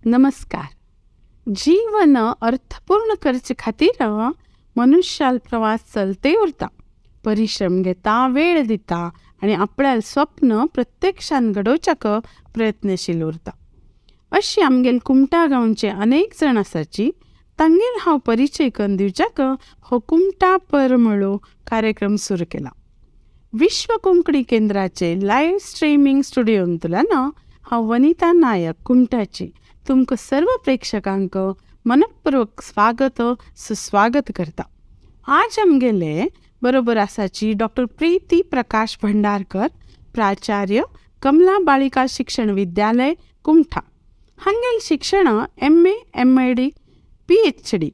नमस्कार. जीवन अर्थपूर्ण करचे खातीर मनुष्याल प्रवास चलते उरता, परिश्रम घेता, वेळ दिता आनी आपल्या स्वप्न प्रत्यक्षान घडोवच्याक प्रयत्नशील उरता. अशी आमगेल कुमटा गांवचे अनेक जाण आसाची, तांगेल हांव परिचय करून दिवच्याक हो कुमटा परमळो कार्यक्रम सुरू केला. विश्व कोंकणी केंद्राचे लायव्ह स्ट्रीमिंग स्टुडियोंतल्यान हांव वनिता नायक कुमटाची तुमकां सर्व प्रेक्षकांक मनपूर्वक स्वागत सुस्वागत करता. आज आमगेले बरोबर आसाची डॉक्टर प्रीती प्रकाश भंडारकर, प्राचार्य, कमला बालिका शिक्षण विद्यालय, कुमठा. हांगेल शिक्षण MA, MEd, PhD.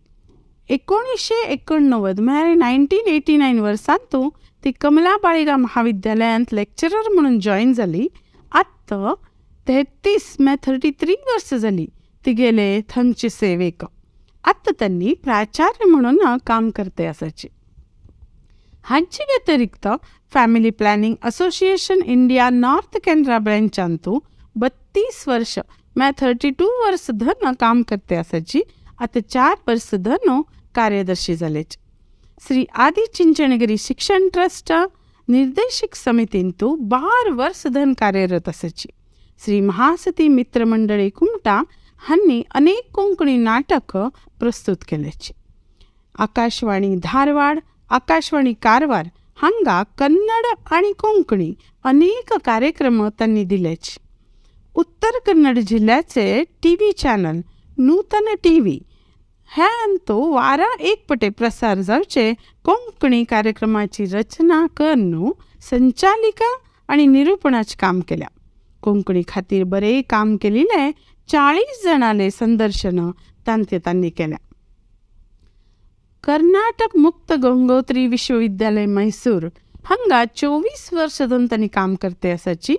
1989 म्हळ्यार 1989 वर्सांतू ती कमला बालिका महाविद्यालयांत लेक्चरर म्हणून जॉईन जाली. आत्तां 33 म्हळ्यार 33 वर्सां जाली तिगेले थंयचे सेवेक. आतां त्यांनी प्राचार्य म्हणून काम करते आसाची. हांचे व्यतिरिक्त family planning association India north Canara ब्रँचांतू 32 वर्ष म्हळ्यार 32 वर्स धन काम करते आसाची. आतां 4 वर्स धन कार्यदर्शी जालेच. श्री आदी चिंचणगिरी शिक्षण ट्रस्ट निर्देशक समितींतू 12 वर्स धन कार्यरत आसाची. श्री महासती मित्र मंडळी कुमटा हांणी अनेक कोंकणी नाटक प्रस्तुत केल्याची. आकाशवाणी धारवाड, आकाशवाणी कारवार हांगा कन्नड आनी कोंकणी अनेक कार्यक्रम त्यांनी दिल्याची. उत्तर कन्नड जिल्ह्याचे TV channel नूतन TV ह्यांतू वारा एक पटे प्रसार जावचे कोंकणी कार्यक्रमाची रचना करून संचालिका आनी निरूपणाचें काम केल्या. कोंकणी खातीर बरें काम केलेले 40 जाणाले संदर्शन तांचे तांणी केल्या. कर्नाटक मुक्त गंगोत्री विश्वविद्यालय मैसूर हांगा 24 वर्सां धरून तांणी काम करते आसाची.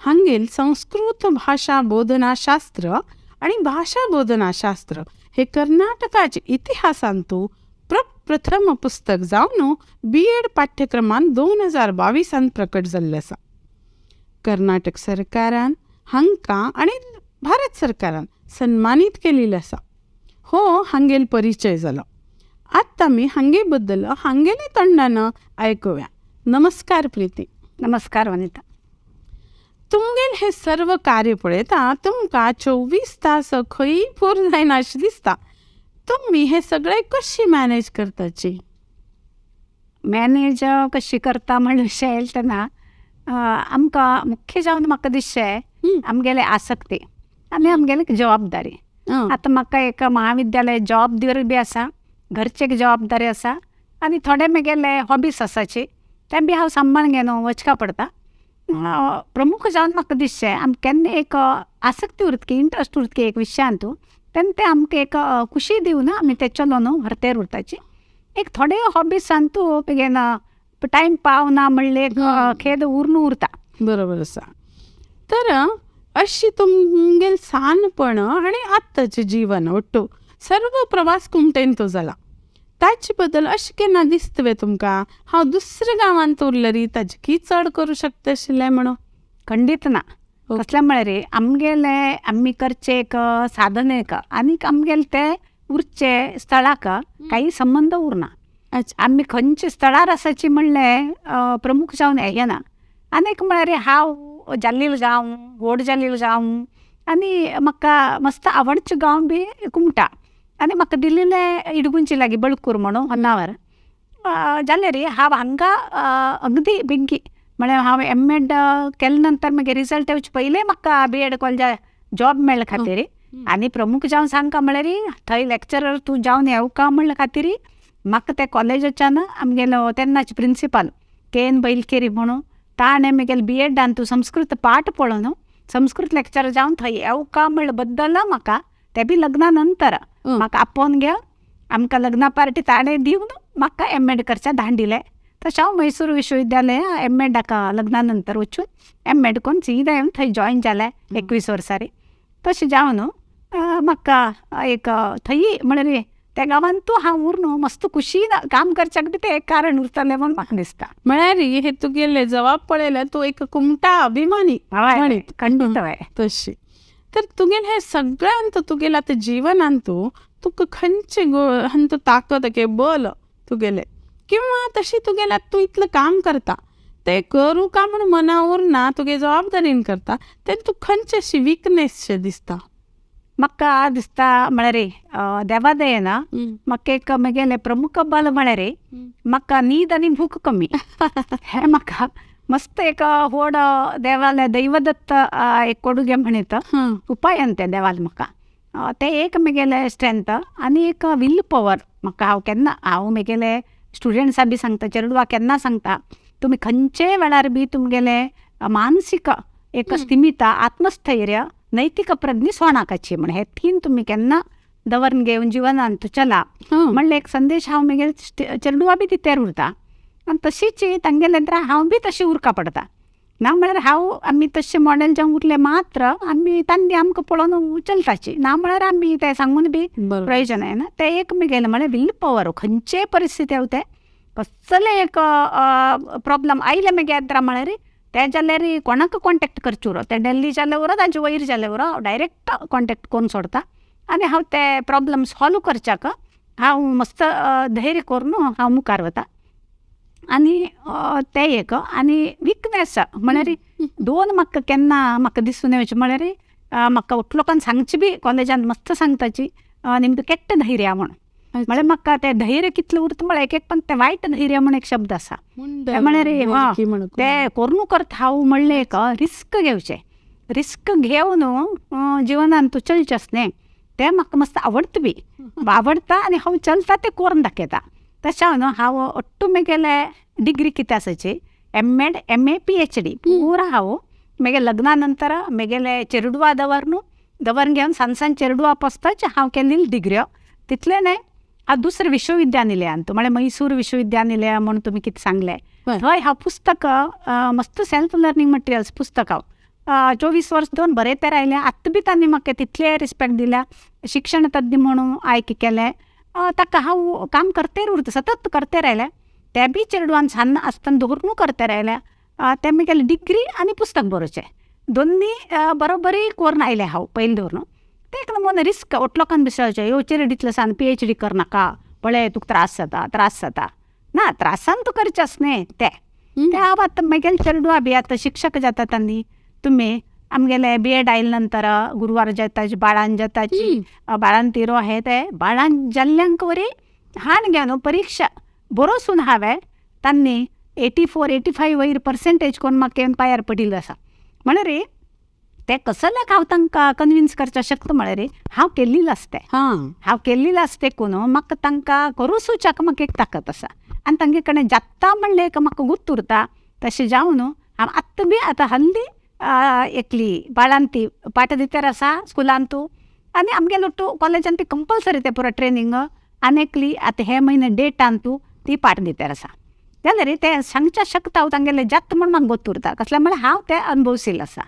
हांगेल संस्कृत भाशा बोधनाशास्त्र आनी भाशा बोधनाशास्त्र हे कर्नाटकाचे इतिहासांतू प्रप्रथम पुस्तक जावन BEd पाठ्यक्रमान 2022 प्रकट जाल्लें आसा. कर्नाटक सरकारान हांकां आनी भारत सरकारान सन्मानीत केलेलें आसा. हो हांगेल परिचय जालो. आतां आमी हांगे बद्दल हांगेले तोंडान आयकुया. नमस्कार प्रीती. नमस्कार वनिता. तुमगेल हे सर्व कार्य पळयता तुमकां 24 तास खंय पूर जायना अशें दिसता. तुमी हे सगळें कशी मॅनेज करताची? मॅनेज कशी करता म्हणल्यार अशें येयलें तेन्ना आमकां मुख्य जावन म्हाका दिसचें आमगेले आसक्ती आनी आमगेली जबाबदारी. आतां म्हाका एका महाविद्यालय जबाबदारी बी आसा, घरचे एक जबाबदारी आसा आनी थोडे म्हगेले हॉबीज आसाची ते बी हांव सांबाळून घेवन वचका पडटा. प्रमुख जावन म्हाका दिसचें आमकां केन्ना एक आसक्ती उरतकी, इंट्रस्ट उरतकी एक विशयांतू तेन्ना तें आमकां एक खुशी दिवन आमी तें चलोवन व्हरतेर उरताची. एक थोडे हॉबीजांतू बेगीन टायम पावना म्हणलें एक खेद उरून उरता. बरोबर आसा. तर अशी तुमगेल सानपण आनी आत्ताचें जीवन ಒಟ್ಟು सर्व प्रवास कुमटेन तो जाला, ताचे बद्दल अशें केन्ना दिसता वे तुमकां हांव दुसऱ्या गांवांत उरलें ताजे चड करूं शकता आशिल्लें म्हणून? खंडीत ना. कसलें म्हळ्यार आमगेले आमी करचें एक साधनेक आनीक आमगेले ते उरचे स्थळाक काही संबंद उरना. आमी खंयच्या स्थळार आसाची म्हणलें प्रमुख जावन येना. आनीक म्हळ्यार हांव जाल्लेलो गांव, व्हड जाल्लेलो गांव आनी म्हाका मस्त आवडचो गांव बी कुमटा आनी म्हाका दिल्लें इडगुंची लागीं बळकूर म्हणून होन्नावर जाल्यार हांव हांगा अगदी बेगी म्हळ्यार हांव MEd केले नंतर मागीर रिजल्ट येवचे पयलीं म्हाका BEd कॉलेजा जॉब मेळ्ळे खातीर आनी प्रमुख जावन सांगका म्हळ्यार थंय लेक्चरर तूं जावन येवका म्हणले खातीर म्हाका त्या कॉलेजाच्यान आमगेलो तेन्नाचे प्रिंसिपाल KN Bailkeri म्हणून ताणें म्हगेले BEडान तूं संस्कृत पाठ पळोवन संस्कृत लेक्चर जावन थंय येवका म्हणले बद्दल म्हाका ते बी लग्ना नंतर म्हाका आपोवन घे आमकां लग्ना पार्टी ताणें दिवन म्हाका MEd करच्या धाडिल्लें. तशें हांव मैसूर विश्वविद्यालय MEडाक लग्ना नंतर वचून MEd करून सीदा येवन थंय जॉयन जालें 21 वर्सांनी. तशें जावन म्हाका एक थंय म्हळ्यार त्या गांवांत तूं हांव उरून मस्त खुशीन काम करच्याक बी तें एक कारण उरतलें म्हूण म्हाका दिसता. म्हळ्यार हे तुगेलें जवाब पळयल्यार तूं एक कुमटा अभिमानी. हय, खंडीत हय. तशी. तर तुगेलें हें सगळ्यांत तुगेलें आतां जिवनांत तुका खंयचे हंत ताकद के बल तुगेलें किंवा तशी तुगेलें तूं इतलें काम करता ते करूं का म्हण मना उरना, तुगे जबाबदारीन करता, तेन्ना तुका खंयचे अशी विकनेस शें दिसता? म्हाका दिसता म्हळ्यार देवा दयेन म्हाका एक म्हगेलें प्रमुख बल म्हळ्यार म्हाका न्हीद आनी भूक कमी. हें म्हाका मस्त एक व्हड देवालें दैवदत्त एक कोडुगे म्हणीत उपायान तें देवालें म्हाका तें एक म्हगेलें स्ट्रेंथ आनी एक will power. म्हाका हांव केन्ना हांव म्हगेले स्टुडंट्सां बी सांगता, चेडवां केन्ना सांगता, तुमी खंयचेय वेळार बी तुमगेले मानसीक एक स्थिमिता, आत्मस्थैर्य, नैतिक प्रज्ञा सोणाकाची म्हण हे तीन तुमी केन्ना दवरून घेवन जिवनांत चला म्हणलें एक संदेश हांव म्हगेले चेडवां बी तितेर उरता आनी तशीच तांगेले नंतर हांव बी तशी उरका पडता. ना म्हळ्यार हांव आमी तशें मॉडेल जावन उरले मात्र आमी तांणी आमकां पळोवन चलताची, ना म्हळ्यार आमी तें सांगून बी प्रयोजन येना. तें एक म्हगेलें म्हळ्यार will power, खंयचेय परिस्थिती हांव तें कसलें एक प्रॉब्लम आयलें मागीर येद्रा म्हळ्यार तें जाल्यार कोणाक कॉन्टेक्ट करचें उरो, तें डेल्ली जाल्यार उरो, ताजे वयर जाल्यार उरो, हांव डायरेक्ट कॉन्टेक्ट करून सोडता आनी हांव ते प्रॉब्लम सॉल्व करच्याक हांव मस्त धैर्य करून हांव मुखार वता. आनी तें एक आनी विकनेस म्हळ्यार दोन म्हाका केन्ना म्हाका दिसून येवचें म्हळ्यार म्हाका उठ लोकांक सांगचें बी कॉलेजान मस्त सांगताची निमकां केट्ट धैर्य म्हूण, म्हळ्यार म्हाका तें धैर्य कितलें उरता म्हळ्यार एक एक पण तें वायट धैर्य म्हूण एक शब्द आसा, म्हळ्यार तें करून करता हांव म्हणलें एक रिस्क घेवचें, रिस्क घेवन जिवनान तूं चलचें आस न्ही, तें म्हाका मस्त आवडटा बी आवडटा आनी हांव चलता तें करून दाखयता. तशें हांव न्हू हांव ഒಟ್ಟು म्हगेलें डिग्री कितें आसाची M Ed M A P H D पुरा हांव म्हगे लग्ना नंतर म्हगेलें चेरडुवां दवर दवर घेवन सान सान चेरडुवां पोसताच हांव केल्ली डिग्र्यो तितलें न्हय. हांव दुसरें विश्वविद्यानिलयांत म्हळ्यार मैसूर विश्वविद्यानिलया म्हूण तुमी कितें सांगलें थंय हांव पुस्तक मस्त सेल्फ लर्नींग मटेरियल्स पुस्तक हांव 24 वर्स दोन बरयत रायलें. आतां बी तांणी म्हाका तितलें रिस्पेक्ट दिल्या, शिक्षण तज्ञ म्हणून आयक केलें, ताका हांव काम करते उरता, सतत करते रायलें. ते बी चेडवान सान आसतना दवरून करते रायलें. तें म्हगेलें डिग्री आनी पुस्तक बरोवचें दोन्नी बरोबरी करून आयलें हांव पयलीं दवरून. तें एक नमुनो रिस्क ओट लोकांक दिसचें यो चेरडीतलें सान PhD करनाका, पळय तुका त्रास जाता त्रास जाता, ना त्रासान तूं करचें आस न्ही तें. तें हांव आतां म्हगेलें चेडवां बी आतां शिक्षक जाता तांणी तुमी आमगेले बी एड आयले नंतर गुरवार जाताची बाळान जाताची बाळान तिरो हे ते बाळान जाल्ल्यांक वरी हाण घेवन परिक्षा बरोसून हांवें तांणी 84 85 वयर पर्सेंटेज करून म्हाका येवन पांयार पडिल्लो आसा. म्हळ्यार ते कसलें हांव तांकां कन्विन्स करचें शकता म्हळ्यार हांव केल्लें आसतें, हांव केल्लें आसतें कोण म्हाका तांकां करूं सुच्याक म्हाका एक ताकद आसा आनी तांगे कडेन जाता म्हणलें एक म्हाका गुर्त उरता. तशें जावन हांव आतां बी आतां हल्ली एकली बाळांती पाठ दितेर आसा स्कुलांतू आनी आमगेलो टू कॉलेजान ती कंपल्सरी तें पुरो ट्रेनींग आनी एकली आतां हे म्हयने डेटान तूं ती पाठ दितेर आसा. जाल्यार तें सांगच्या शकता हांव तांगेलें जाता म्हूण म्हाका गोत उरता, कसलें म्हळ्यार हांव तें अनुभवशील आसा.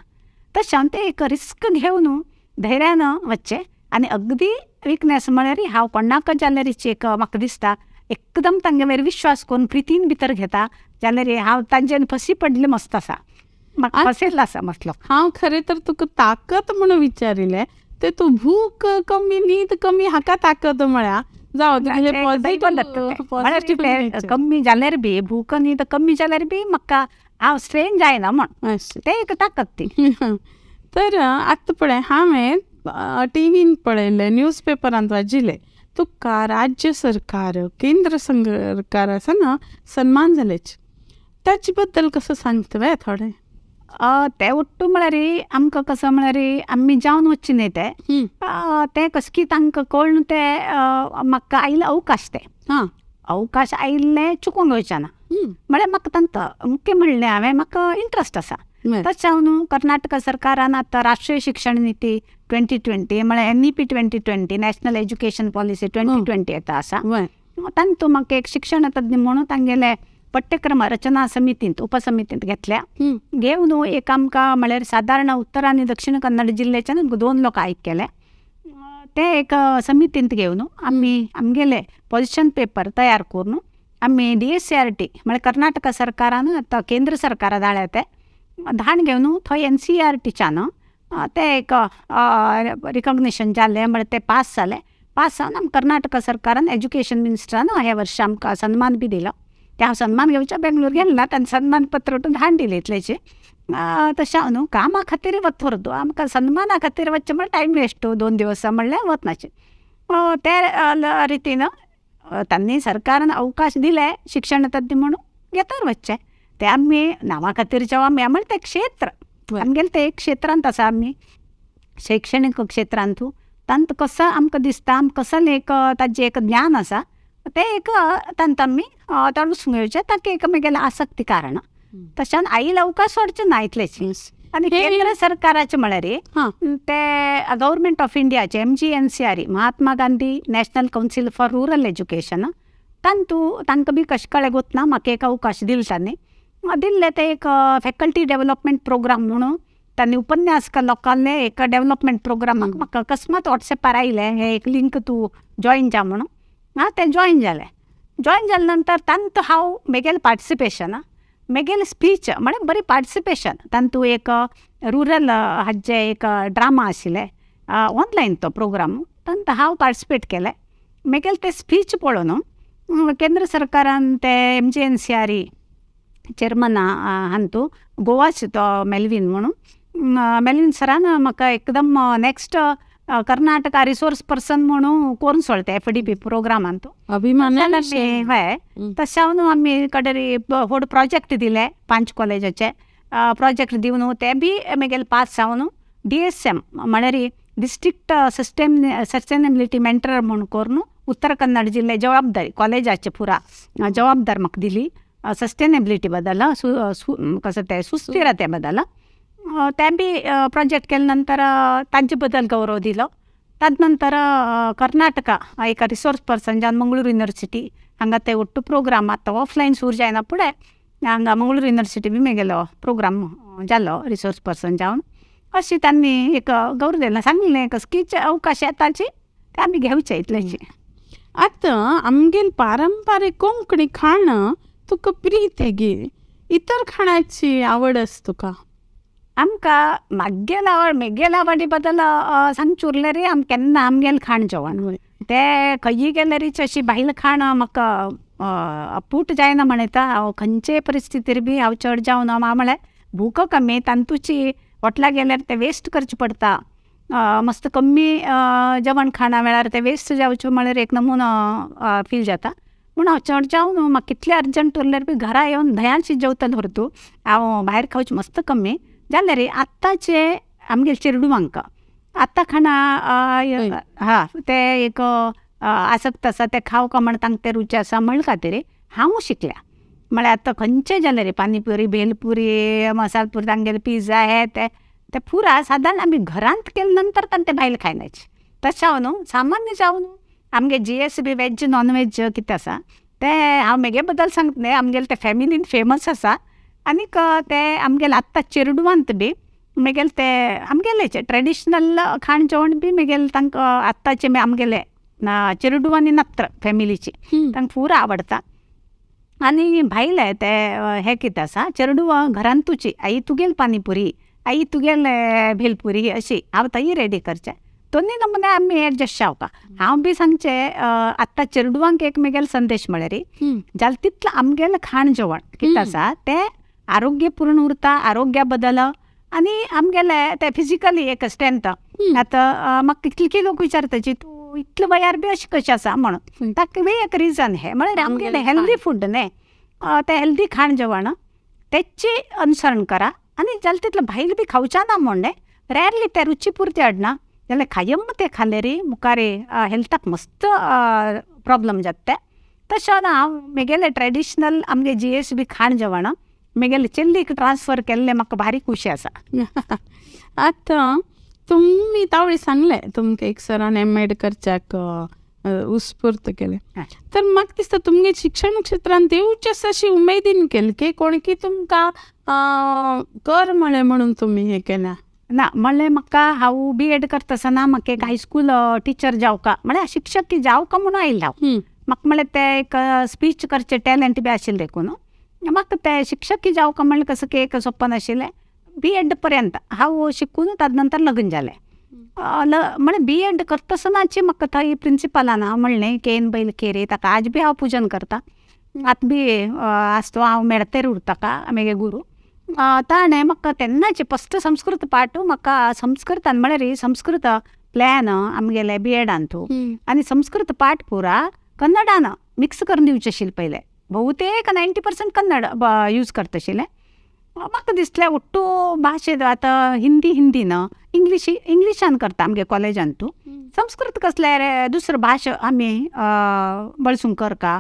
तशें हांव तें एक रिस्क घेवन धैर्यान वचचें आनी अगदी विकनेस म्हळ्यार हांव कोणाक जाल्यार एक म्हाका दिसता एकदम तांगे वयर विश्वास करून प्रितीन भितर घेता जाल्यार हांव तांच्यान फसी पडलें मस्त आसा, म्हाका फसयल्लो आसा मस्त. हांव खरें तर तुका ताकद म्हणून विचारिल्लें ते तूं भूक कमी न्हीद कमी हाका ताकद म्हळ्या जावं कमी जाल्यार बी भूक न्हीद कमी जाल्यार बी म्हाका हांव स्ट्रेन जायना म्हण तें एक ताकद ती. तर आतां पळय हांवें टिवीन पळयलें, न्यूज पेपरांत वाचिल्लें, तुका राज्य सरकार केंद्र सरकार आसा ना सन्मान जालेच, ताचे बद्दल कसो सांगता वे थोडें? तें ಒಟ್ಟು म्हळ्यार आमकां कसो म्हळ्यार आमी जावन वचचें न्ही तें तें कसं की तांकां कळ्ळें तें म्हाका आयिल्लें अवकाश तें अवकाश आयिल्लें चुकोवंक वयचें ना म्हळ्यार म्हाका तांकां मुख्य म्हणलें हांवें म्हाका इंट्रस्ट आसा. तशें हांव न्हू कर्नाटक सरकारान आतां राष्ट्रीय शिक्षण निती 2020 म्हळ्यार NEP 2020 national education policy 2020 येता आसा, तांतूं म्हाका एक शिक्षण तज्ञ म्हणून तांगेले पठ्यक्रम रचना समितींत उपसमितींत घेतल्या. घेवन एक आमकां म्हळ्यार सादारण उत्तर आनी दक्षिण कन्नड जिल्ल्याच्यान 2 लोक आयक केले ते एक समितींत घेवन आमी आमगेले पॉझिशन पेपर तयार करून आमी DSCRT म्हळ्यार कर्नाटक सरकारान आतां केंद्र सरकारा धाडल्या ते धाड घेवन थंय NCERTच्यान तें एक रिकॉग्निशन जालें म्हळ्यार तें पास जालें. पास जावन आमकां कर्नाटका सरकारान एज्युकेशन मिनिस्टरान ह्या वर्सा आमकां सन्मान बी दिलो. तें हांव सन्मान घेवच्या बेंगलोर गेलें ना, तांणी सन्मान पत्र धाडून दिलें इतलेंचें. तशें हांव न्हू कामा खातीर वत आमकां सन्माना खातीर वचचें म्हळ्यार टायम वेस्ट, 2 दिवस म्हणल्यार वतनाचे. त्या रितीन तांणी सरकारान अवकाश दिले शिक्षण तज्ञ म्हणून घेतर वचचें. ते आमी नांवा खातीर जेवा आमी म्हळ्यार तें क्षेत्र आमगेलें तें एक क्षेत्रांत आसा, आमी शैक्षणीक क्षेत्रांतू तांत कसो आमकां दिसता, आमकां कसलें एक ताजें एक ज्ञान आसा तें एक तांत आमी तळसून घेवचें, ताका एक म्हगेलें आसक्ती कारण तशें आईल अवकाश सोडचें ना इतलेंच. आनी केंद्र सरकाराचें म्हळ्यार ते गव्हर्मेंट ऑफ इंडियाचे MGNCRE Mahatma Gandhi national council for rural education तांतू तांकां बी कशें कळ्ळें गोत ना, म्हाका एक अवकाश दिले तांणी दिल्ले. ते एक फॅकल्टी डेव्हलपमेंट प्रोग्राम म्हणून तांणी उपन्यास लोकांले एक डेव्हलपमेंट प्रोग्रामाक म्हाका अकस्मात वॉट्सॅपार आयलें हे एक लिंक तूं जॉयन जा म्हणून. हांव तें जॉयन जालें. जॉयन जाले नंतर तांत हांव म्हगेलें पार्टिसिपेशन म्हगेलें स्पीच म्हळ्यार बरें पार्टिसिपेशन तांतू एक रुरल हाजें एक ड्रामा आशिल्लें ऑनलायन तो प्रोग्राम तांत हांव पार्टिसिपेट केलें. म्हगेलें तें स्पीच पळोवन केंद्र सरकारान ते MGNCRE chairman हांतू गोवाचे तो मेल्वीन म्हणून, मेल्वीन सरान म्हाका एकदम नेक्स्ट कर्नाटका रिसोर्स पर्सन म्हणून करून सोडलें FDP प्रोग्रामांतू. अभिमानान हय, तशें हांव आमी कडेन व्हड प्रोजेक्ट दिले 5 कॉलेजाचे प्रोजेक्ट दिवन ते बी म्हगेले पास जावन DSM म्हळ्यार डिस्ट्रिक्ट सस्टेनेबिलिटी मेंटर म्हूण करून उत्तर कन्नड जिल्ले जबाबदारी कॉलेजाचे पुरा जबाबदार म्हाका दिली सस्टेनेबिलिटी बद्दल, कसं ते सुस्थिरते बद्दल. तें बी प्रोजेक्ट केले नंतर तांचे बद्दल गौरव दिलो. ताजे नंतर कर्नाटका एक रिसोर्स पर्सन जावन मंगळूर युनिवर्सिटी हांगा ते ಒಟ್ಟು प्रोग्राम आतां ऑफलायन सुरू जायना फुडें हांगा मंगळूर युनिवर्सिटी बी म्हगेलो प्रोग्राम जालो रिसोर्स पर्सन जावन. अशी तांणी एक गौरव दिला, सांगलें कसलीच अवकाश येताची ते आमी घेवचे इतलेंच. आतां आमगेले पारंपारीक कोंकणी खाणां तुका प्रीत हेगी, इतर खाणाची आवड आसा तुका? आमकां म्हागेल आवड म्हगेल आवडी बद्दल सांगचें उरलें रे, आम केन्ना आमगेलें खाण जेवण ते खंयी गेल्यारीच अशी भायल खाण म्हाका अपूट जायना म्हणटा. हांव खंयचे परिस्थितीर बी हांव चड जावन हांव म्हळ्यार भूक कमी तांतूची हॉटला गेल्यार तें वेस्ट करचें पडटा, मस्त कमी जेवण खाणा वेळार तें वेस्ट जावचें म्हळ्यार एक नमुनो फील जाता. पूण हांव चड जावन म्हाका कितलें अर्जंट उरल्यार बी घरा येवन धंयाची जेवतलें व्हरतू, हांव भायर खावचें मस्त कमी जालें रे. आत्तांचे आमगेले चेरडुवांक आतां खाणां हा ते एक आसक्त आसा ते खावं का म्हण तांकां तें रुची आसा म्हणले खातीर हांव शिकल्या. म्हळ्यार आतां खंयचें जालें रे पानीपुरी भेलपुरी मसालपुरी तांगेले पिझ्झा हे ते ते पुरा सादारण आमी घरांत केले नंतर तांकां ते भायले खायनाचे. तशें हांव न्हू सामान्य जावन आमगे GS B veg non veg कितें आसा तें हांव म्हगे बद्दल सांगता न्ही, आमगेले ते फॅमिलीन फेमस आसा. आनीक ते आमगेले आत्तां चेरडुवांत बी म्हगेले ते आमगेलेचे ट्रेडिशनल खाण जेवण बी म्हगेले तांकां आत्तांचे आमगेले चेरडुवांनी नात्र फॅमिलीची तांकां पुरा आवडटा. आनी भायले ते हे कितें आसा चेरडुवां घरांतूची आई तुगेली पानीपुरी आई तुगेले भेलपुरी अशी हांव थंय रेडी करचें. दोनी नमुने आमी एडजस्ट जावपा. हांव बी सांगचें आत्तां चेरडुवांक एक म्हगेलो संदेश म्हळ्यार जाल्यार तितलें आमगेलें खाण जेवण कितें आसा तें आरोग्यपूर्ण उरता, आरोग्या बद्दल आनी आमगेले ते फिजिकली एक स्ट्रेंथ. आतां म्हाका कितले लोक विचारता तूं इतले वयार बी अशें कशें आसा म्हणून, ताका बी एक रिजन हें म्हळ्यार आमगेलें हेल्दी फूड न्ही तें हेल्दी खाण जेवण तेचें अनुसरण करा. आनी जाल्यार तितलें भायल बी खावचें ना म्हण न्ही, रेरली तें रुची पुरतें हाडना जाल्यार कायम तें खालें रे मुखार हेल्थाक मस्त प्रोब्लम जाता. तें तशें हांव म्हगेलें ट्रेडिशनल आमगे GS बी खाण जेवण म्हगेले चेल्लीक ट्रान्सफर केल्लें म्हाका भारी खुशी आसा. आतां तुमी तावळी सांगलें तुमकां एक सरान एम एड करच्याक उत्स्फूर्त केलें, तर म्हाका दिसता तुमगे शिक्षण क्षेत्रांत येवचें अशी उमेदीन केलें की कोण की तुमकां कर म्हळें म्हणून तुमी हें केलें ना? म्हणलें म्हाका हांव BEd करता आसतना म्हाका एक हायस्कूल टिचर जावका म्हळ्यार शिक्षक जावका म्हणून आयलें हांव. म्हाका म्हणलें तें एक स्पीच करचें टॅलंट बी आशिल्लें देखून म्हाका तें शिक्षक जावका म्हणलें कसं की एक सपन आशिल्लें. बी एड पर्यंत हांव शिकून ताजे नंतर लग्न जालें. म्हळ्यार बी एड करतासनाची म्हाका थंय प्रिंसिपलान हांव म्हणलें केन बैल केरी ताका आज बी हांव पुजन करता, आतां बी आसतो हांव मेळतेर उरता ताका म्हगे गुरू. ताणें म्हाका तेन्नाचे फस्ट संस्कृत पाठ म्हाका संस्कृतान म्हळ्यार संस्कृत प्लॅन आमगेले बी एडान तूं आनी संस्कृत पाठ पुरा कन्नडान मिक्स करून दिवचें आशिल्लें. पयलें बहुतेक 90% कन्नड यूज करता आशिल्लें. म्हाका दिसलें ಒಟ್ಟು भाशेंत आतां हिंदी हिंदी ना इंग्लीश इंग्लिशान करता आमगे कॉलेजान तूं, संस्कृत कसले रे दुसरो भाशा आमी बळसूंक करका,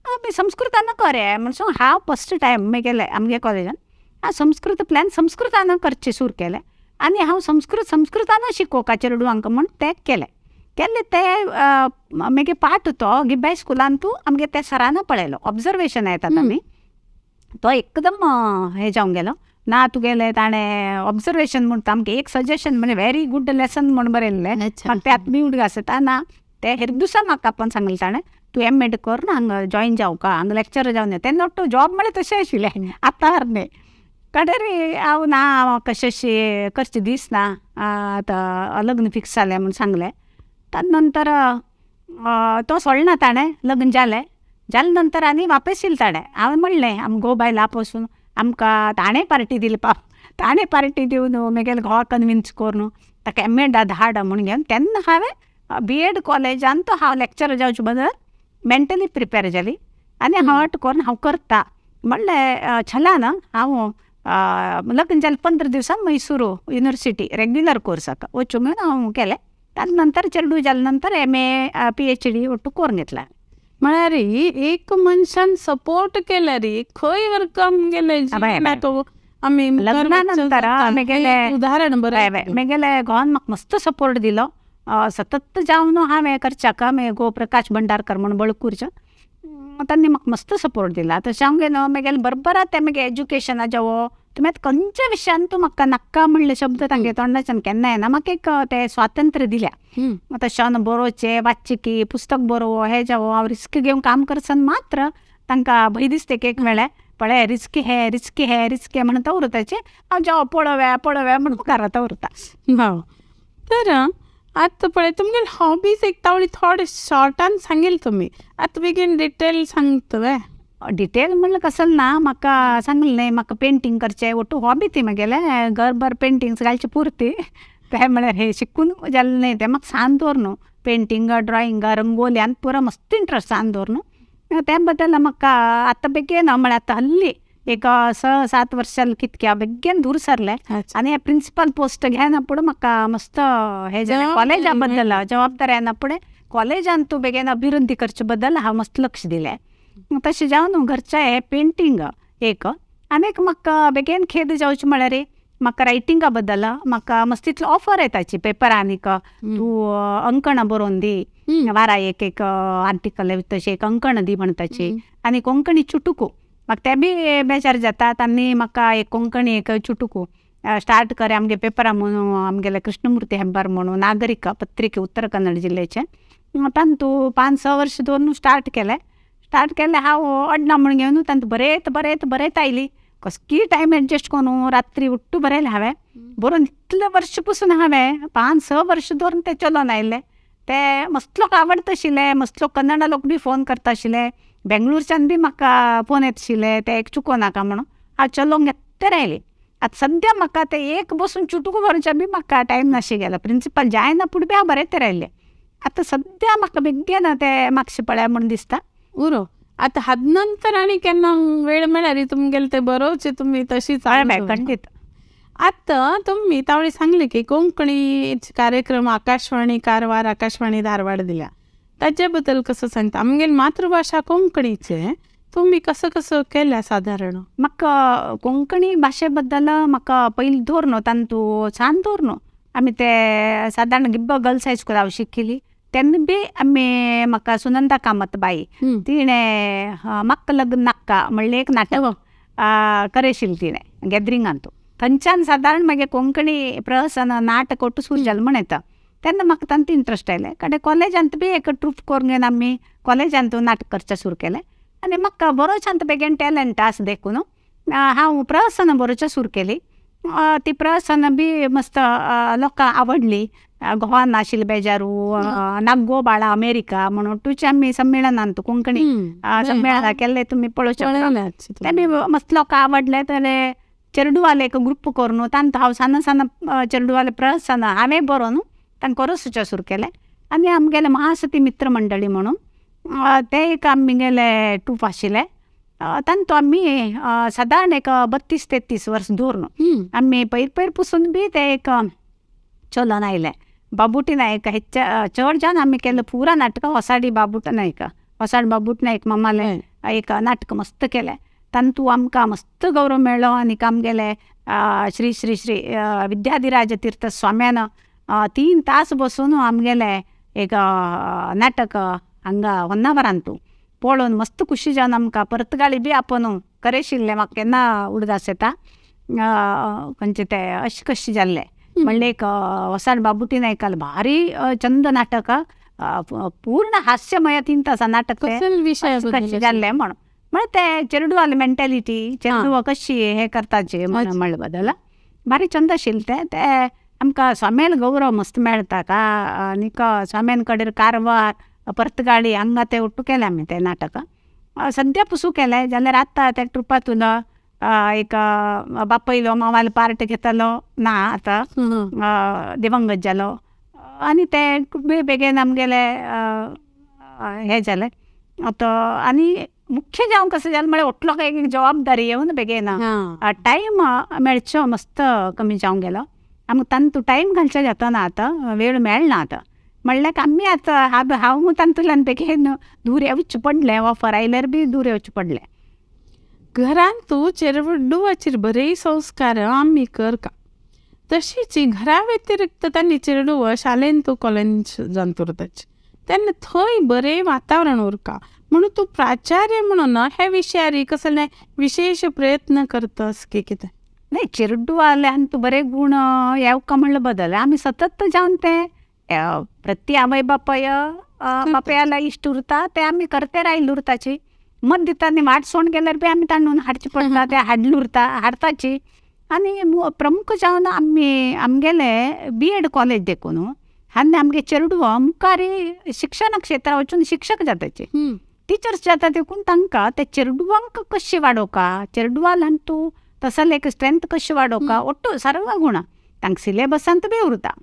आमी संस्कृतान करे म्हणसून हांव फस्ट टायम म्हगेले आमगे कॉलेजान हांव संस्कृत प्लॅन संस्कृतान करचें सुरू केलें आनी हांव संस्कृत संस्कृतान शिकोवका चेडवांक म्हूण तें केलें. केल्लें तें मागीर पाठ तो गिब्बाय स्कुलान तूं आमगे त्या सरान पळयलो, ऑब्जर्वेशन येतात आमी, तो एकदम हें जावन गेलो ना तुगेलें ताणें ऑब्जर्वेशन म्हणटा आमकां एक सजेशन म्हणजे व्हेरी गुड लेसन म्हूण बरयल्लें. म्हाका तें आतां बी उडगास येता ना तें हेर दिसा म्हाका आपण सांगलें ताणें तूं एम एड कर ना हांगा जॉयन जावका हांगा लेक्चर जावन तेन्ना तो जॉब म्हळ्यार तशें आशिल्लें आतां न्ही कडेर हांव ना कशें करचें दिसना आतां लग्न फिक्स जालें म्हूण सांगलें. ताजे नंतर तो सोडना ताणें लग्न जालें, जालें नंतर आनी वापस येयलें ताणें. हांवें म्हणलें आम घोव बायला पसून आमकां ताणें पार्टी दिली पाप, ताणें पार्टी दिवन म्हगेले घोवाक कन्विन्स करून ताका एम एडा धाड म्हूण घेवन तेन्ना हांवें बी एड कॉलेजान तो हांव लेक्चर जावचे बदल मेंटली प्रिपेर जाली आनी हांव हट करून हांव करता म्हणलें छलान हांव लग्न जालें 15 दिवसान मैसूर युनिवर्सिटी रेग्युलर कोर्साक वचूं म्हणून हांव केलें. ताजे नंतर चेडूं जालें नंतर एम ए PhD ಒಟ್ಟು कोरून घेतला. म्हळ्यार एक मनशान सपोर्ट केल्यार खंय वर्क आमगेले आमी लग्ना नंतर म्हगेले उदाहरण बरें म्हगेले घोवान म्हाका मस्त सपोर्ट दिलो. सतत जावन हांवें करच्याक म्हगे घोव प्रकाश भंडारकर म्हूण बळकूरचो तांणी म्हाका मस्त सपोर्ट दिला. तशें हांव न्हू म्हगेलें बरोबर तें म्हगे एज्युकेशना जेवो तुमी आतां खंयच्या विशयान तूं म्हाका नाका म्हणले शब्द तांगे तोंडाच्यान केन्ना येना. म्हाका एक तें स्वातंत्र्य दिल्या. तशें हांव बरोवचें वाचचें की पुस्तक बरोवो हें जावो हांव रिस्क घेवन काम करसान मात्र तांकां भंय दिसता एक एक वेळार पळय रिस्क हे रिस्क हे रिस्क म्हणून उरताचे हांव जावं पळोवया पळोवया म्हणून घरांत उरता. हां तर आतां पळय तुमगेले हॉबीज एक तावळी थोडे शॉर्टान सांगील तुमी, आतां बेगीन डिटेल सांगता वे? डिटेल म्हणल्यार कसल ना, म्हाका सांगलें न्ही म्हाका पेंटींग करचें ಒಟ್ಟು हॉबी ती म्हगेलें घरभर पेंटिंग्स घालची पुरती. तें म्हळ्यार हें शिकून जालें न्ही तें म्हाका सान दवर न्हू पेंटींग ड्रॉइंग रंगोली आनी पुरो मस्त इंट्रस्ट सान दवर न्हू त्या बद्दल म्हाका आतां बेगीन म्हळ्यार आतां हल्ली एक 6-7 वर्सां कितके हांव बेगीन दूर सरलें आनी प्रिंसिपल पोस्ट घेना फुडें म्हाका मस्त हें जालें कॉलेजा बद्दल जबाबदारी येना फुडें कॉलेजान तूं बेगीन अभिवृद्धी करचे बद्दल हांव मस्त लक्ष दिलें. तशें जावन घरचें हें पेंटींग एक आनी एक म्हाका बेगीन खेद जावचें म्हळ्यार म्हाका रायटिंगा बद्दल म्हाका मस्त इतलो ऑफर येताची पेपरांनी तूं अंकणां बरोवन दी वारा एक एक आर्टिकल तशें एक अंकण दी म्हणटाची आनी कोंकणी चुटुकू म्हाका तें बी बेजार जाता. आनी म्हाका एक कोंकणी एक चुटुकू स्टार्ट कर आमगे पेपरा म्हणून आमगेले कृष्णमूर्ती हेब्बार म्हणून नागरीक पत्रिके उत्तर कन्नड जिल्ल्याचे तांतू 5-6 वर्ष दवरून स्टार्ट केलें. स्टार्ट केलें हांव अडना म्हूण घेवन तांतू बरयत बरयत बरयत आयली. कसकी टायम एडजस्ट करून रात्री उट्टू बरयलें हांवें बरोवन इतले वर्स पसून हांवें 5-6 वर्ष दवरून तें चलोवन आयलें. तें मस्त लोक आवडटा आशिल्लें, मस्त लोक कन्नडा लोक बी फोन करता आशिल्ले, बेंगळूरच्यान बी म्हाका फोन येता आशिल्ले तें एक चुकोवं नाका म्हणून हांव चलोवंक घेतलें आयली. आतां सद्या म्हाका तें एक बसून चुटूक बरोवचें बी म्हाका टायम नाशी गेलो. प्रिंसिपल जायना फुडें बी हांव बरयत रायलें. आतां सद्या म्हाका बेगीन तें मातशें पळया म्हूण दिसता. उरो आतां हात नंतर आनी केन्ना वेळ मेळ्ळ्यार तुमगेलें तें बरोवचें तुमी तशीच. खंडीत. आतां तुमी तावळी सांगले की कोंकणी कार्यक्रम आकाशवाणी कारवार आकाशवाणी धारवाड दिल्या ताचे बद्दल कसं सांगता? आमगेली मातृभाशा कोंकणीचे तुमी कसं कसं केल्या सादारण? म्हाका कोंकणी भाशे बद्दल म्हाका पयलीं दवर न्हू तांतू सान दवर न्हू आमी ते सादारण गिब्बा गर्ल्स हायस्कूल हांव शिकिल्ली तेन्ना बी आमी म्हाका सुनंदा कामत बाई तिणें म्हाका लग्न नाका म्हणलें एक नाटक करयशिल्लें तिणें गॅदरिंगांतू. थंयच्यान सादारण मागीर कोंकणी प्रहसन नाटक ಒಟ್ಟು सुरू जालें म्हण येता तेन्ना म्हाका तांतूं इंट्रस्ट आयलें. कडे कॉलेजांत बी एक ट्रूप करून घेवन आमी कॉलेजांत नाटक करचें सुरू केलें आनी म्हाका बरोवचें बेगीन टॅलंट आसा देखून हांव प्रहसन बरोवचें सुरू केली. ती प्रहसन बी मस्त लोकांक आवडली. गोवा नाशिल्ले बेजारू, नागो बाळा अमेरिका म्हणून तुचे आमी संमेलनांत कोंकणी संमेलनां केल्ले तुमी पळोवंक शकता. ते बी मस्त लोकांक आवडले. तर चेरडुवाले एक ग्रुप करून तांकां हांव सान सान चेरडुवाले प्रहसन हांवें बरोवन तांकां रोसचें सुरू केलें. आनी आमगेले महासती मित्र मंडळी म्हणून ते एक आमगेले टूप आशिल्ले, तांतू आमी सादारण एक 32-33 वर्स दवरून आमी पयर पयर पुसून बी ते एक चलन आयलें. बाबुटी नायक हेच्या चड जावन आमी केल्लें पुरा नाटकां होसाडी बाबुट नायक, होसाड बाबुट नायक मामालें एक नाटक मस्त केलें. तांतू आमकां मस्त गौरव मेळ्ळो. आनी आमगेले श्री श्री श्री विद्याधिराज तीर्थ स्वाम्यान 3 तास बसून आमगेलें एक नाटक हांगा होन्नावरांतू पळोवन मस्त खुशी जावन आमकां परतगाळी बी आपोवन करेशिल्लें. म्हाका केन्ना उडगास येता खंयचें तें अशें कशें जाल्लें म्हणलें एक वसाड बाबुटी नायकाल भारी चंद नाटक पूर्ण हास्यमय 3 तासां नाटक कशें जाल्लें म्हणून. म्हळ्यार ते चेरडुवाली मेंटेलिटी, चेरडुवा कशी हें करताचे म्हणलें बदल भारी चंद आशिल्लें तें. ते आमकां स्वाम्याल गौरव मस्त मेळटा का आनीक स्वाम्यान कडेन कारवार परतगाळी हांगा ते ಒಟ್ಟು केलें आमी तें नाटक. सद्या पुसूं केलें जाल्यार आतां त्या ट्रुपांतून एक बापयलो मावालो पार्ट घेतालो ना आतां दिवंगत जालो आनी ते बेगीन आमगेले हें जालें आतां. आनी मुख्य जावन कसं जालें म्हळ्यार ओटलो एक जबाबदारी येवन बेगीन टायम मेळचो मस्त कमी जावन गेलो. आमकां तांतू टायम घालचें जाता ना आतां, वेळ मेळना आतां. म्हणल्यार आमी आतां हांव तांतूंतल्यान बेगीन दूर येवचें पडलें, ऑफर आयल्यार बी दूर येवचें पडलें. घरांत तूं चेरडुवाचेर बरे संस्कार आमी करका, तशीच घरा व्यतिरिक्त तांणी चेरडुवा शालेन तूं कॉलेज जावन उरताची तेन्ना थंय बरें वातावरण उरका म्हणून तूं प्राचार्य म्हणून ह्या विशयार कसले विशेश प्रयत्न करतस की कितें? नाही, चेरडुवाल्यान तूं बरे गूण येवका म्हणलं बदल आमी सतत जावन ते प्रति आवय बापाय बापायला इश्ट उरता ते आमी करते रायल उरताची. मत दिता वाट सोड गेल्यार बी आमी तांडून हाडचे पडटा, ते हाडले उरता हाडताची. आनी प्रमुख जावन आमी आमगेले बी.एड कॉलेज देखून आनी आमगे चेरडुवा मुखार शिक्षण क्षेत्रां वचून शिक्षक जाताचे, टिचर्स जाता देखून तांकां ते चेरडुवांक कशें वाडोवका, चेरडुवाल्यान तूं तसले एक स्ट्रेंथ कशें वाडोवका, ಒಟ್ಟು ಸರ್ವ ಗುಣ तांकां सिलेबसांत बी उरता.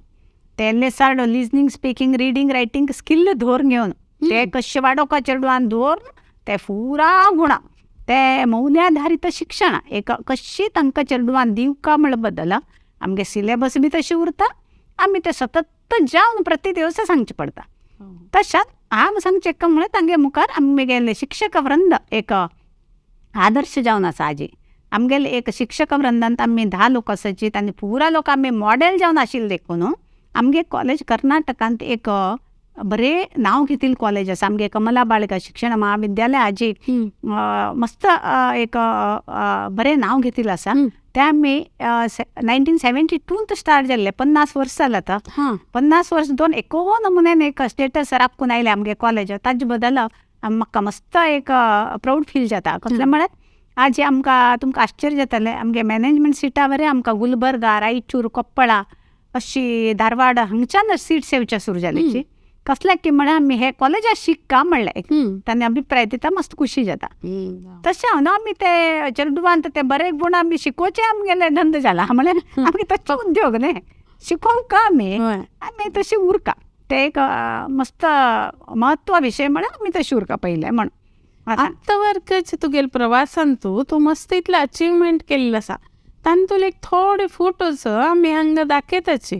ते लेसाड listening speaking reading writing skill दवरून घेवन ते कशें वाडोवका चेडवान दवरून ते पुरा गुणा ते मौल्याधारीत शिक्षण एक कशी तांकां चेडवान दिवका म्हणल्या बदल आमगे सिलेबस बी तशें उरता. आमी ते सतत जावन प्रति दिवसा सांगचें पडटा. तशेंच हांव सांगचें एक म्हळ्यार तांगे मुखार आमगेले शिक्षक वृंद एक आदर्श जावन आसा. आजी आमगेले एक शिक्षक वृंदांत आमी 10 लोक आसाची, तांणी पुरा लोक आमी मॉडेल जावन आशिल्ले देखून आमगे कॉलेज कर्नाटकांत एक बरें नांव घेतिल्लें कॉलेज आसा. आमगे कमला बाळिका शिक्षण महाविद्यालय आजी मस्त एक बरें नांव घेतिल्लें आसा. ते आमी 1972 स्टार्ट जाल्ले, 50 वर्स जालें आतां. 50 वर्स दोन एको नमुन्यान एक स्टेटस राखून आयले आमगे कॉलेज. ताजे बदल म्हाका मस्त एक प्रावड फील जाता. कसलें म्हळ्यार आजी आमकां तुमकां आश्चर्य जातलें, आमगे मॅनेजमेंट सिटा बरें आमकां गुलबर्गा, रायचूर, कोप्पळा अशी धारवाड हांगच्यान सीट्स येवच्या सुरू जाल्याची. कसल्या की म्हळ्यार आमी हे कॉलेजात शिक्का म्हणलें तांणी अभिप्राय दिता, मस्त खुशी जाता. तशें हांव आमी ते चेरडुवांत ते बरे गूण आमी शिकोवचे आमगेले धंदो जाला म्हळ्यार आमगे तसो उद्योग न्ही, शिकोवंक आमी आमी तशी उरका ते एक मस्त म्हत्व विशय म्हळ्यार आमी तशी उरका पयलें म्हणून. आतां वर्कच तुगेले प्रवासान तूं तूं मस्त इतलें अचिवमेंट केल्लें आसा, तांतूले एक थोडे फोटोज आमी हांगा दाखयताची,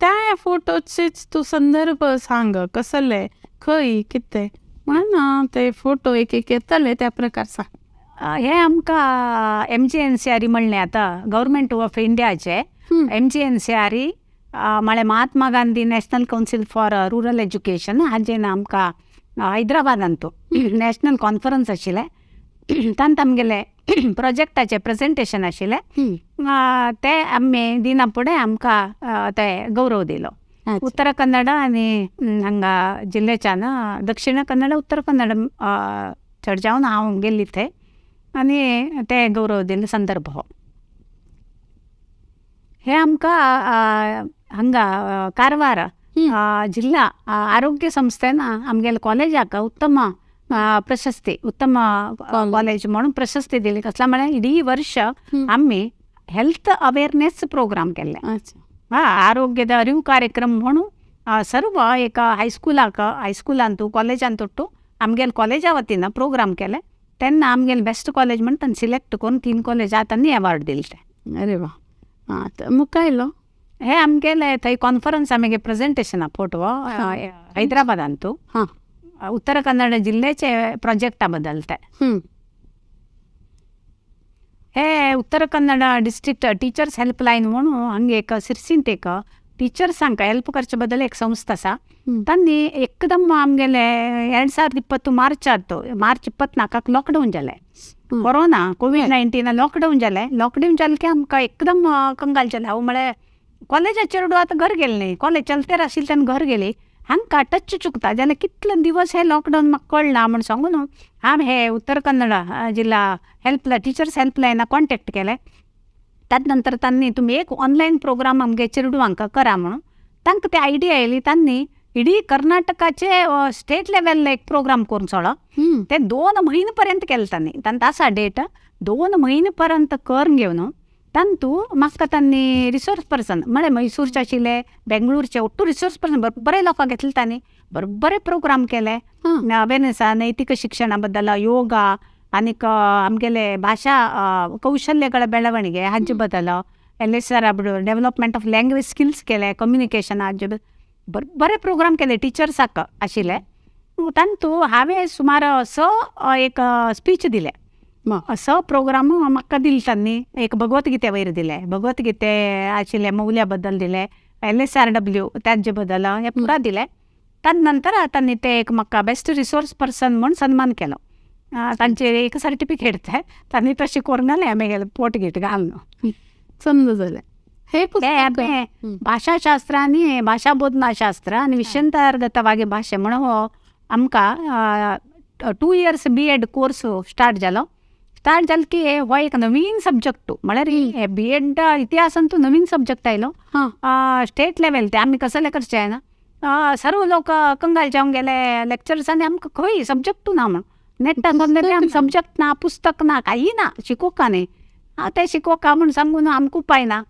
त्या फोटोचेच तूं संदर्भ सांग कसले खंय कितें म्हणून ते फोटो एक एक येतले त्या प्रकार सांग. हे आमकां MGNCRE म्हणलें आतां गव्हर्मेंट ऑफ इंडियाचे MGNCRE म्हळ्यार Mahatma Gandhi national council for rural education हाजेन आमकां हैदराबादांत नॅशनल कॉन्फरन्स आशिल्लें, तांत आमगेले प्रोजेक्टाचें प्रेजेंटेशन आशिल्लें, ते आमी दिना फुडें आमकां ते गौरव दिलो. उत्तर कन्नड आनी हांगा जिल्ल्याच्यान दक्षिण कन्नड उत्तर कन्नड चड जावन हांव गेल्ली थंय आनी ते गौरव दिल्लो संदर्भ हो. हे आमकां हांगा कारवार जिल्हा आरोग्य संस्थेन आमगेले कॉलेजाक उत्तम प्रशस्ती, उत्तम कॉलेज म्हणून प्रशस्ती दिली. कसला म्हळ्यार इडीं वर्ष आमी हेल्थ अवेअरनेस प्रोग्राम केल्ले. आरोग्यದ अरिವು कार्यक्रम म्हणून सर्व एका हायस्कुलाक, हायस्कुलांतू कॉलेजांतू आमगेले कॉलेजा वतीन प्रोग्राम केले. तेन्ना आमगेले बेस्ट कॉलेज म्हण तांणी सिलेक्ट करून 3 कॉलेजा तांणी अवॉर्ड दिले ते. अरे वा. आं, मुखायलो हे आमगेले थंय कॉन्फरन्स आमगे प्रेजेंटेशना फोटो हैदराबादांतू उत्तर कन्नड जिल्ल्याचे प्रोजेक्टा बद्दल ते. हे Uttara Kannada district teachers helpline म्हणून हांगा एक सिरसींत एक टिचर्सांक हेल्प करचे बद्दल एक संस्था आसा. तांणी एकदम आमगेले 2020 मार्चांत, मार्च 24 लॉकडावन जालें. कोरोना कोवीड-19 लॉकडावन जालें. लॉकडावन जालें की आमकां एकदम कंगाल जालें. हांव म्हळ्यार कॉलेजा चेडू आतां घर गेलें न्ही, कॉलेज चलतेर आशिल्लें तेन्ना घर गेली. हांकां टच चुकता जाल्यार कितले दिवस हे लॉकडावन म्हाका कळना म्हूण सांगून हांव हे उत्तर कन्नड जिल्हा हेल्पलायन टिचर्स हेल्पलायनाक कॉन्टेक्ट केलें. त्यात नंतर तांणी तुमी एक ऑनलायन प्रोग्राम आमगे चेडवांक करा म्हणून तांकां ते आयडिया आयली. तांणी इडी कर्नाटकाचे स्टेट लेवल एक प्रोग्राम करून सोडलो. ते 2 म्हयने पर्यंत केले तांणी. तांकां आसा डेट 2 म्हयने पर्यंत करून घेवन तांतू म्हाका तांणी रिसोर्स पर्सन म्हळ्यार मैसूरचे आशिल्ले, बेंगळूरचे ಒಟ್ಟು रिसोर्स पर्सन बरे लोकांक घेतले तांणी. बरोबर प्रोग्राम केले अवेरनेस, नैतिक शिक्षणा बद्दल, योगा आनीक आमगेले भाशा कौशल्यಗಳ ಬೆಳವಣಿಗೆ हाजे बद्दल, LSR development of language skills केले, कम्युनिकेशन हाजे बरे प्रोग्राम केले टिचर्साक आशिल्ले. तांतू हांवें सुमार 6 एक स्पीच दिले. 6 प्रोग्राम म्हाका दिले तांणी. एक भगवद्गीते वयर दिले, भगवद्गीते आशिल्ले मौल्या बद्दल दिले, LSRW ताजे बद्दल हे पुरा दिले. ताजे नंतर तांणी ते एक म्हाका बेस्ट रिसोर्स पर्सन म्हूण सन्मान केलो. तांचे एक सर्टिफिकेट ते तांणी तशें करून घालें आमगेलें पोट गीट घालून. चंद जालें. हे पुस्तक भाशाशास्त्र आनी भाशा बोधनाशास्त्र आनी विशयांतर्गतवागी भाशे म्हणून हो आमकां 2 years B.Ed course start जालो. स्टार्ट जालो की हो एक नवीन सब्जॅक्ट म्हळ्यार हे B.Ed इतिहासांतू नवीन सब्जॅक्ट आयलो. स्टेट लेवल ते आमी कसले करचे ना, सर्व लोक कंगाल जावन गेले लेक्चर्सांनी आमकां खंय सब्जॅक्ट ना म्हण नेटान सोदलें आमकां सब्जॅक्ट ना, पुस्तक ना, कांय ना, शिकोवका न्ही. हांव तें शिकोवका म्हूण सांगून आमकां उपाय ना.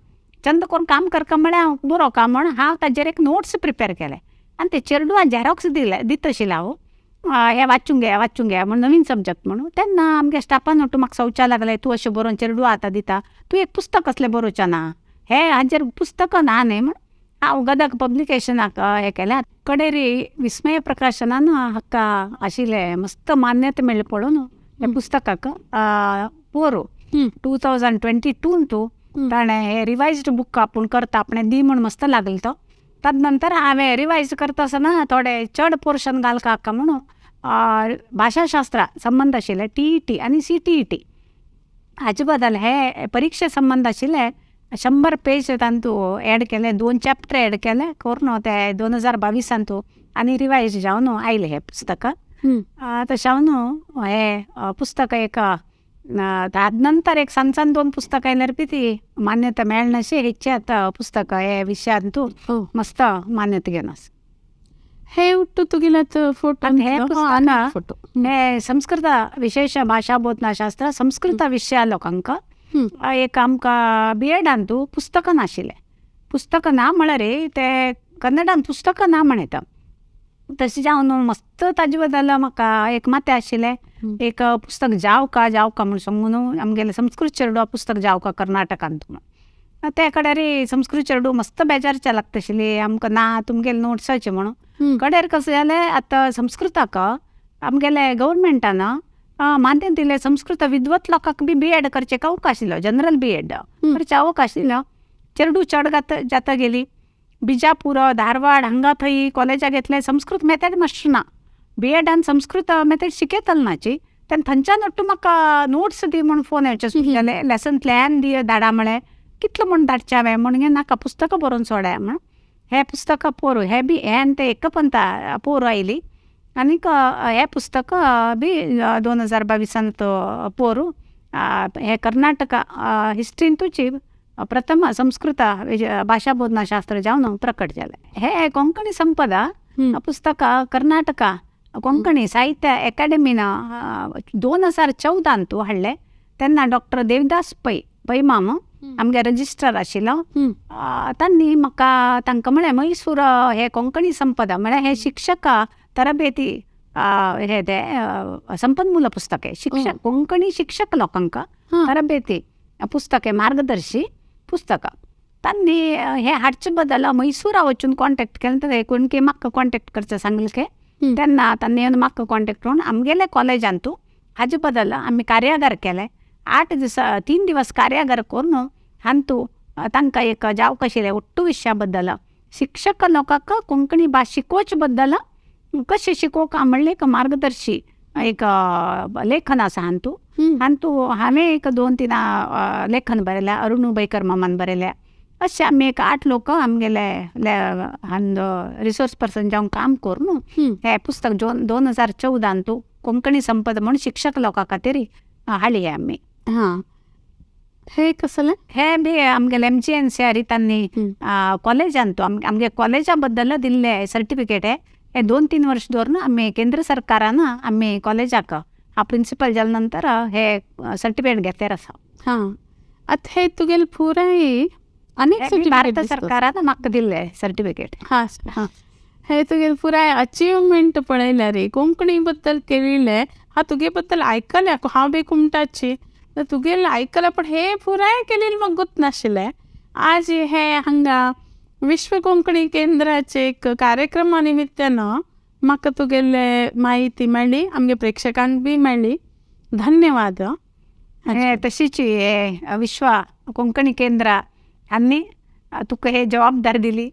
चंद करून काम करका म्हळ्यार हांव बरो काम म्हण हांव ताजेर एक नोट्स प्रिपेर केले आनी ते चेडवां झेरॉक्स दिले दिता आशिल्लें हांव, हें वाचूंक घे वाचूंक घे म्हूण नवीन सब्जॅक्ट म्हणून. तेन्ना आमगे स्टाफान वट्टू म्हाका संवच्या लागले, तूं अशें बरोवन चेडवां आतां दिता, तूं एक पुस्तक कसलें बरोवचें ना, हे हाजेर पुस्तकां ना न्ही म्हण हांव गदग पब्लिकेशनाक हें केलें. कडेरी विस्मय प्रकाशनान हाका आशिल्लें मस्त मान्यता मेळ्ळी पळोवन ह्या पुस्तकाक पोरू 2022 ताणें हे रिवायज्ड बूक आपूण करता आपणें दी म्हूण मस्त लागलो तो. ताजे नंतर हांवें रिवायज करता आसतना थोडे चड पोर्शन घाल काका म्हणून भाशाशास्त्रा संबंद आशिल्ले TET आनी CTET हाजे बद्दल हे परिक्षे संबंद आशिल्ले 100 पेज तांतू एड केले, 2 चॅप्टर एड केले करून ते 2022 आनी रिवायज जावन आयलें हें पुस्तक. तशें हांव हें पुस्तक एक नंतर एक सान सान 2 पुस्तकां आयल्यार बी ती मान्यता मेळनाशी हेचे आतां पुस्तक हे विशयांतू मस्त मान्यता घेवन आसा. हे उट्टू तुगेले फोटो हे पुस्तक हे संस्कृत विशेष भाशा बोधनाशास्त्र संस्कृत विशया लोकांक एक आमकां B.Ed पुस्तकां नाशिल्लें. पुस्तकां ना म्हळ्यार ते कन्नडान पुस्तकां ना म्हणटा. तशें जावन मस्त ताजे बद्दल म्हाका एक माथें आशिल्लें, एक पुस्तक जावका जावका म्हूण सांगून आमगेलें संस्कृत चेडवा पुस्तक जावका कर्नाटकांत म्हणून ते कडेर संस्कृत चेडू मस्त बेजारच्या लागता आशिल्ली आमकां ना तुमगेले नोट्साचे म्हणून. कडेर कशें जालें आतां संस्कृताक आमगेले गव्हर्मेंटान मान्य दिलें संस्कृत विद्वत लोकांक बी B.Ed करचें अवकाश दिलो, जनरल B.Ed करचें अवकाश दिलो. चेडू चड जाता गेली बिजापूर धारवाड हांगा थंय कॉलेजाक घेतले संस्कृत मेथड मास्टर ना, B.Ed Sanskrit method शिकयतले नाची. तेन्ना थंयच्यान वट्टू म्हाका नोट्स दी म्हूण फोन येवचे सुरू जाले, लेसन प्लॅन दी धाडा म्हळें, कितलो म्हूण धाडचें हांवें म्हण नाका पुस्तकां बरोवन सोडाय म्हण हें पुस्तकां पोरू हे बी हें आनी तें एकपंता पोरू आयली आनीक हें पुस्तक बी 2022 पोरू हे कर्नाटका हिस्ट्रींतूच प्रथम संस्कृत भाषाಬೋಧನಾಶಾಸ್ತ್ರ जावन प्रकट जालें. हे कोंकणी संपदा पुस्तक कर्नाटक कोंकणी साहित्य अकादेमीन 2014 हाडलें. तेन्ना डॉक्टर देवदास पै पैमाम आमगे रजिस्ट्रार आशिल्लो. तांणी म्हाका तांकां म्हळें मैसूर हे कोंकणी संपदा म्हळ्यार हे शिक्षक तरबेती हे ते संपन्मूल पुस्तक शिक्षक कोंकणी शिक्षक लोकांक तरबेती पुस्तक मार्गदर्शी पुस्तक. तांणी हे हाडचे बदल मैसूरा वचून कॉन्टेक्ट केलें, कोण की म्हाका कॉन्टेक्ट करचें सांगलें की तेन्ना तांणी येवन म्हाका कॉन्टेक्ट करून आमगेले कॉलेजांतू हाजे बदल आमी कार्यागार केले. 8 दिस 3 दिवस कार्यागार करून हांतू तांकां एक जावंक आशिल्लें ಒಟ್ಟು विशया बद्दल शिक्षक लोकांक कोंकणी भास शिकोवचे बद्दल कशें शिकोवंक म्हणलें एक मार्गदर्शी एक लेखन आसा हांतू. हांतू हांवें एक 2-3 लेखन बरयल्या, अरुण बैकर मामान बरयल्या. अशें आमी एक 8 लोक आमगेले रिसोर्स पर्सन जावन काम करून हें पुस्तक 2014 कोंकणी संपदा म्हूण शिक्षक लोकां खातीर हाडली आमी. हां, हे कसलें? हे बी आमगेले MGNCR तांणी कॉलेजांतू आमगे कॉलेजा बद्दल दिल्ले सर्टिफिकेट हे 2-3 वर्ष दवरून आमी केंद्र सरकारान आमी कॉलेजाक हांव प्रिंसिपल जाले नंतर हे सर्टिफिकेट घेतलें आसा. हां, आतां हे तुगेले पुराय अनेक भारत सरकारान म्हाका दिल्ले सर्टिफिकेट. हां हां, हे तुगेले पुराय अचिवमेंट पळयल्यार रे कोंकणी बद्दल केलें हांव तुगे बद्दल आयकलें, हांव बी कुमटाची तुगेलें आयकलें, पण हे पुराय केलें म्हाका गोत नाशिल्लें. आज हे हांगा विश्व कोंकणी केंद्राचे एक कार्यक्रमा निमित्तान म्हाका तुगेले म्हायती मेळ्ळी, आमगे प्रेक्षकांक बी मेळ्ळी. धन्यवाद. हे तशीच हे विश्व कोंकणी केंद्र हांणी तुका हे जबाबदारी दिली.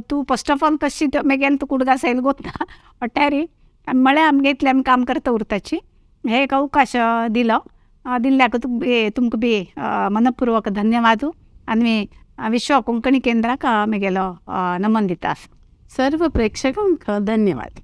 तूं फर्स्ट ऑफ ऑल कशी मागीर तूं कुडगा सैल गोतना वाट्यारी म्हळ्यार आमगे इतलें आमी काम करता उरताची हे एक अवकाश दिलो दिल्ल्याक तुमकां बी मनपूर्वक धन्यवाद आनी विश्व कोंकणी केंद्राक म्हगेलो नमन दिता. सर्व प्रेक्षकांक धन्यवाद.